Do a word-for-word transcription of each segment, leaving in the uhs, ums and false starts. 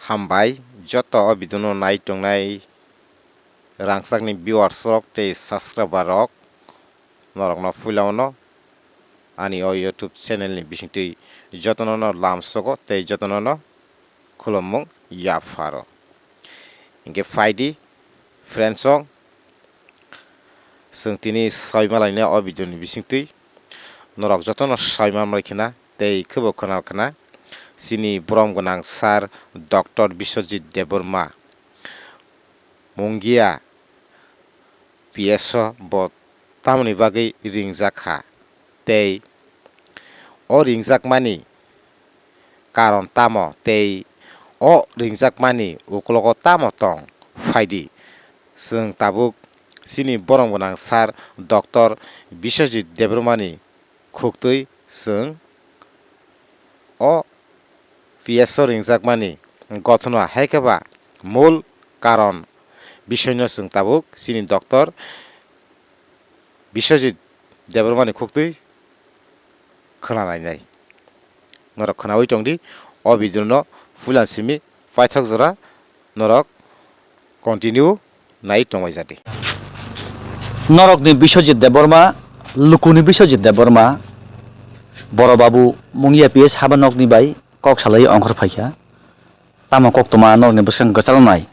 Hambai joto o video no nai tongnai rangchakni viewers rok tei subscriber rok, norokno puila o no ani o YouTube channel ni bisingtwi jotono no lamsogo tei jotono no khulumung yapharo. Hinkhe phaidi friends rok, chwng tini soi malaina o video ni bisingtwi norok jotono soi manbai khna tei khebo khwnal khna chini borom gwnang sir Doctor Biswajit Debbarma Mungia P S o bo tamoni bagwi ringjak kha tei o ringjakmani karon tamo tei o ringjakmani uklogo tamo tong phaidi chwng tabuk chini borom gwnang sir Doctor Biswajit Debbarmani khuktwi chwng o P S o ringjakmani gothona hai khe ba mul karon bisoino chwng tabuk chini Doctor Biswajit Debbarmani khuktwi khwna nainai. Norok khwnaui tongdi o video no puila simi paithak jora norok continue nai tongbai jadi. Norokni Biswajit Debbarma, lukuni Biswajit Debbarma, Boro Babu Mungia P S habanokni bai kok salai ongkhor phaikha. Tamo koktwma norokni bwskang kwchalo nai.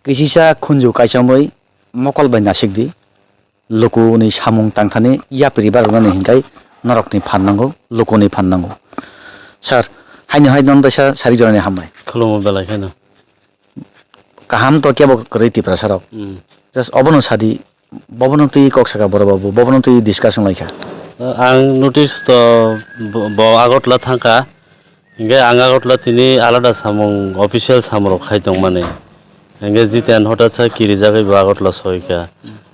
Kisisa khunju kaisa wngwi mokol bai nasikdi. Lukuni samung tangthani yapri baroknani hinkhai norokni phan nango, lukuni phan nango. Sir, haino hai nono teisa sari jorani hambai. Khulumgo belai kheno. Kaham to kebo kwrwi Tiprasa rok. Hmm. Just obono sadi, bobono twi kok saka Boro Babu, bobono twi discussion laikha. Ang notice to bo, bo Agartala thangkha. Hinkhe ang Agartala tini alada samung, official samung rok khai tongmani. Hinkhe jiten hotat sa kirijagwi bo Agartala soikha.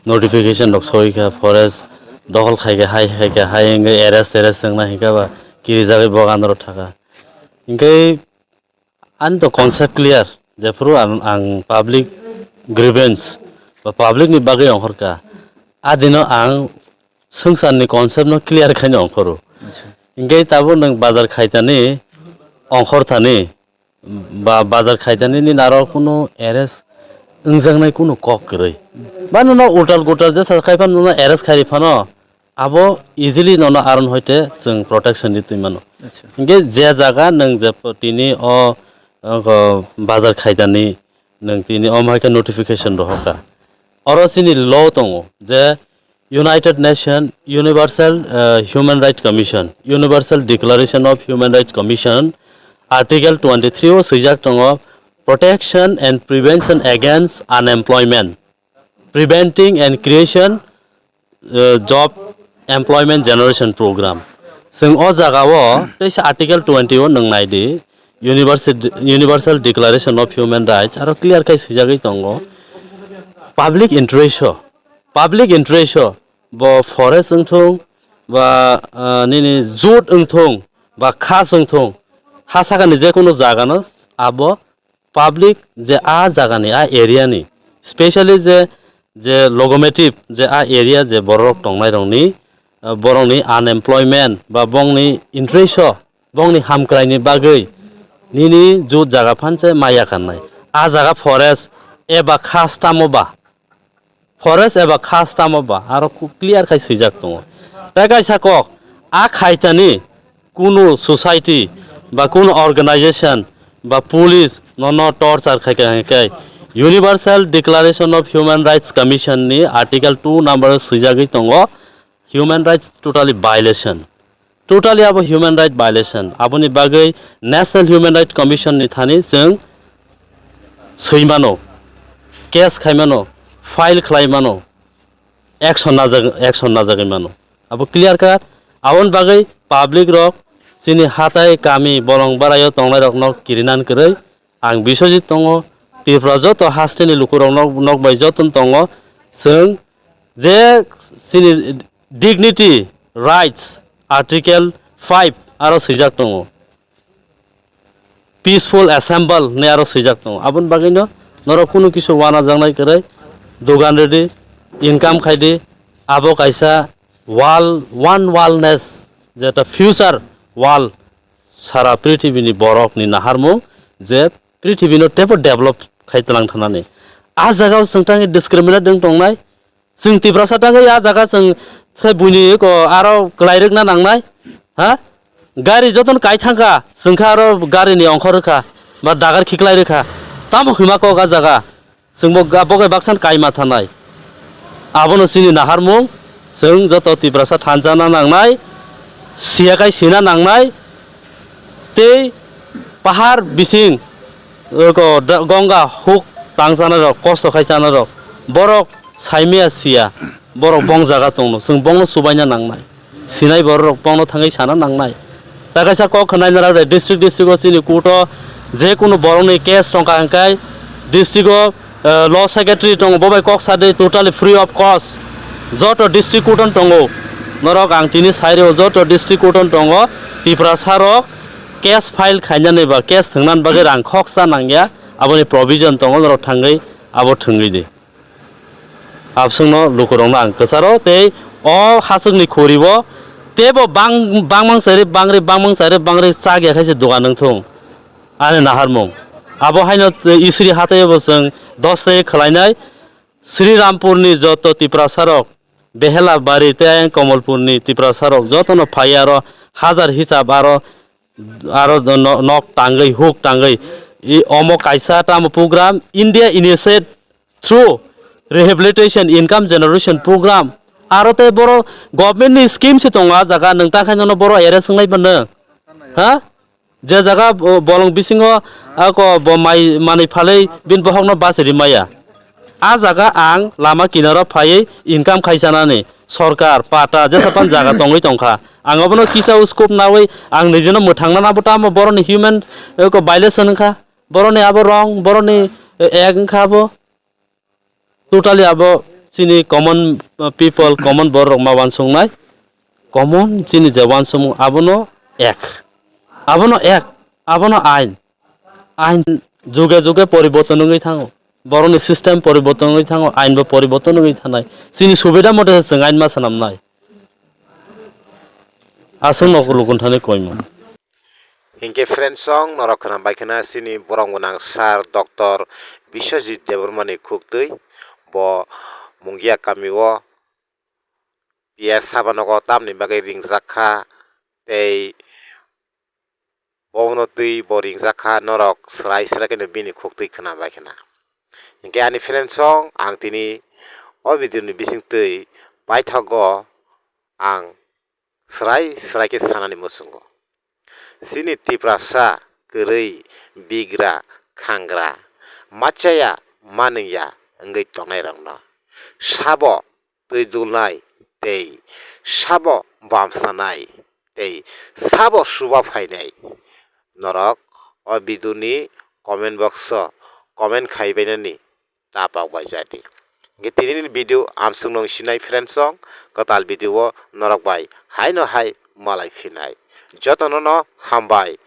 Notification rok soikha, forest dokhol khaikha, hai khaikha, hai hinkhe arrest, arrest wngna hinkhe ba kirijagwi bo andro thaka. Hinkhe ani to concept clear, jephuru ang, ang public grievance ba public ni bagwi ongkhorkha. Adino ang swngcharni concept no clear khaina ongkhoro. Acha. Hinkhe tabuk nwng bazar khaitani, ongkhorthani, ba bazar khaitani nini aro kunu arrest wngjaknai kunu kok kwrwi. Ba nono utal gutal jesa khai phano nono arrest khairi phano abo easily nono aron hoite chwng protection di twi mano. Acha. Hinkhe je jaga nwng je tini o, o bazar khaitani nwng tini omo hai khe notification rohorkha. Oro chini law tongo je United Nation Universal, uh, Human Rights Commission, Universal Declaration of Human Rights Commission, Article twenty-three o swijak tongo, "Protection and prevention against unemployment, preventing and creation, uh, job employment generation program." Chwng o jaga o teisa Article twenty o nwng nai di, Universal, Universal Declaration of Human Rights aro clear khai swijagwi tongo, public interest o, public interest o, bo forest wngthung, ba, ah, nini jut wngthung, ba khas wngthung, ha sakani je kunu jagano abo public je a jagani, a area ni, specially je, je locomotive je a area je borok tongnai rokni, ah, borokni unemployment ba bongni interest o, bongni hamkraini bagwi nini jut jaga phanse maya kannai. A jaga forest eba khas tamo ba, forest eba khas tamo ba, aro khu-, clear khai swijak tongo. Tei kaisa kok, a khaitani kunu society ba kunu organization ba police nono torture khai khai khai Universal Declaration of Human Rights Commission ni Article two number swijagwi tongo, human rights totally violation. Totally abo human right violation. Aboni bagwi National Human Rights Commission ni thani chwng swi mano, case khai mano, file khlai mano, action najak, action najagwi mano. Abo clear cut. Aboni bagwi public rok chini hatai kami bolong barayo tongnai rokno kirinan kwrwi ang Biswajit tongo, Tripura joto hasteni lukurok nok, nok bai joto tongo. Chwng je chini dignity, rights, Article five aro swijak tongo. Peaceful assemble hinwi aro swijak tongo. Aboni bagwino norok kunu kisu wanajaknai kwrwi, dogan rwdi, income khaidi, abo kaisa wall, one wallness, jeta future wall, sara prithibini borokni naharmung je Prithibi no teibo develop khai tlang thanani. A jaga o chwng tangwi discriminate wng tongnai. Chwng Tiprasa tangwi a jaga chwng sai buini ko aro kwlai rwkna nangnai. Ha? Gari jotono kai thangkha, chwng kha aro gari ni ongkhor rwkha, ba dagar khiklai rwkha. Tamo hima kok a jaga? Chwngbo ga-, bo bai baksan kaima thanai. Abono chini naharmung, chwng joto Tiprasa thansa na nangnai, siya kai sina nangnai, tei pahar bising, oko da-, Ganga huk tang chanai rok, kosto khai chanai rok, borok saimaya siya, borok bong jaga tongno, chwng bongno chubaina nangnai. Sinai borok bongno thangwi sana nangnai. Ta kaisa kok khwnai norok de district, district o chini court o je kunu borokni case tongkha hwnkhe district o, eh, law secretary tongo, bo bai kok sa de totally free of cost. Joto district court o tongo. Norok ang tini sai rw joto district court o tongo. Tiprasa rok case file khainani ba case thwngnani bagwi rang khoksa nangya. Aboni provision tongo, norok thangwi abo thwngwi di. Abswngno lukurokno ang kwcharo tei o hachwkni khuribo teibo bang-, bangmang chairi bangri, bangmang chairi bangri chak ya khe se dogan wng thung ani naharmung. Abo haino isri hataibo chwng dos tarik khlainai Sri Rampurni joto Tiprasarok, Behela bari tei ayang Komolpurni Tiprasarok jotono phai aro hajar hisab aro, aro no-, nok tangwi, huk tangwi. I omo kaisa tamo program, India Initiative through Rehabilitation Income Generation Program. Aro tei boro government ni scheme se tongo a jaga, nwng ta khaino boro arrest wngnai bono. Ha? Je jaga bo-, bolong bisingo ako bo mai manwi phalwi bini bohokno bachari maya. A jaga ang lama kinaro phaiwi income khaisanani sorkar, pata, jesa pan jaga tongwi tongkha. Ang obono kisa scope nawi ang nijino mwthangna nabo tamo boroni human, eh, ko violation wngkha. Boroni abo wrong, boroni, eh, ek wngkha abo. Totally abo chini common, uh, people, common borok rok ma uansuknai. Common chini je uansukmung abono ek. Abono ek. Abono ain. Ain juge juge poriborton wngwi thango. Borokni system poriborton wngwi thango, ain bo poriborton wngwi thanai. Chini subida mote se chwng ain ma swnamnai. Aswk nok lukuntani koimung. Hinkhe friends song norok khwnam bai khna chini borok gwnang sir Doctor Biswajit Debbarma ni khuktwi, bo Mungia kami o P S sabanogo tamni bagwi ringjak kha tei bono twi bo ringjak kha norok swrai swrai kheno bini khuktwi khwnam bai khna. Hinkhe ani friends song ang tini o video ni bisingtwi paithago ang swrai swrai khe sanani muchungo. Chini Tiprasa kwrwi, bigra, khangra, machaya, manwngya wngwi tongnairokno sabo twi dulnai tei sabo bamsanai tei sabo chuba phainai norok o video ni comment box o comment khai bainani ta pok bai jati. Hinkhe tinini video amswk nung sinai friends song, kwtal video o norok bai haino hai malai phinai. Jotono no hambai.